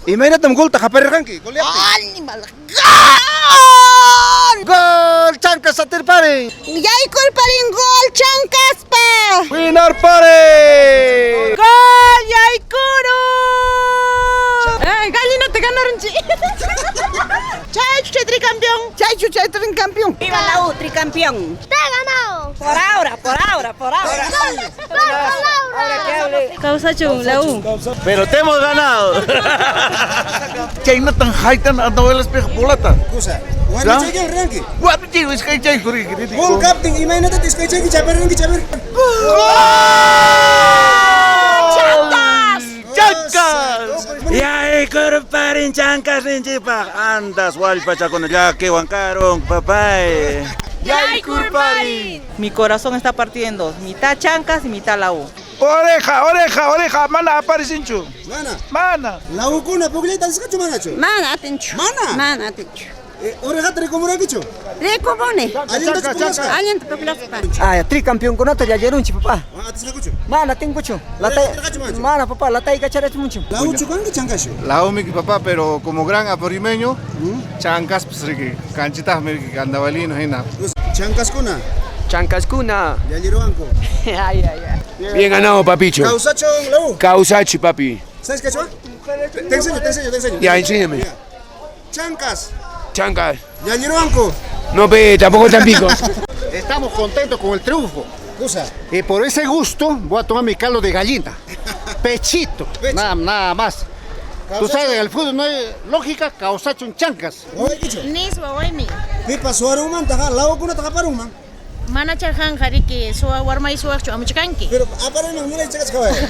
Imaynatam golta qaparirqanki? Goleaptin. Animal. Gol! Gol Chankas atirparin. Yaykurparin gol Chankaspa. Winarparin. Gol yaykuru. Ay, gallinata ganarunchik. Chaychu chay tricampeón. Chaychu chay tricampeón. ¡Viva la U, tricampeón! ¡Te he ganado! Por ahora, por ahora, por ahora. Kawsachun la U. Pero te hemos ganado. Chaynatan haytan andahuelas bolata. Kusa. Warmichayki riranki. Warmichay iskaychay riki. Gol kaptin imaynataq iskaychayki chaparirqanki chabir. ¡Chancas! ¡Chancas! Yaykurparin chankas ninchikpaq andas wallpachakuna llakiwan karun papay. Yaykurparin. Mi corazón está partiendo, mitad Chancas y mitad la U. Oreja, oreja, oreja, mana aparecinchu. Mana. Mana. Lawukuna pukllayta atisqachu manachu? Mana atinchu. Mana? Mana atinchu. Orejata rikumurankichu? Rikumuni. Allintachu puklasqa? Allinta puklaspa. Ah, tricampeonkunata llallayrunchik papá. Atisqakuchu? Mana tinkuchu. Latay- manachu? Mana papá, lataykachaраchimunchu. Lawuchu kanki chankashu? Laumiki papá, pero como gran apurimeño, chancas pues riki, canchitas miriki, andavalino hina. Chankaskuna. Chancaskuna. Llalliruwanku. Ay, ay, ay. Bien ganado, papicho. Kawsachun lawu. Causachi, papi. ¿Sabes quechua? Te enseño, te enseño, te enseño. Ya, enséñame. Mira. Chancas. Chancas. Llalliruwanku. No, pe, tampoco tan pico. Estamos contentos con el triunfo. Kusa. Y por ese gusto voy a tomar mi caldo de gallina. Pechito. Pecho. Nada, nada más. Tú sabes, en el fútbol no hay lógica, causacho en chancas. Wawaykichu? Niswa waymi. Pipa suwarunmanta lawukunata qaparunman. Mana charhanqa riki suwa warmay suwaqchu amuchkanki. Pero aparunman miray chakachka waya.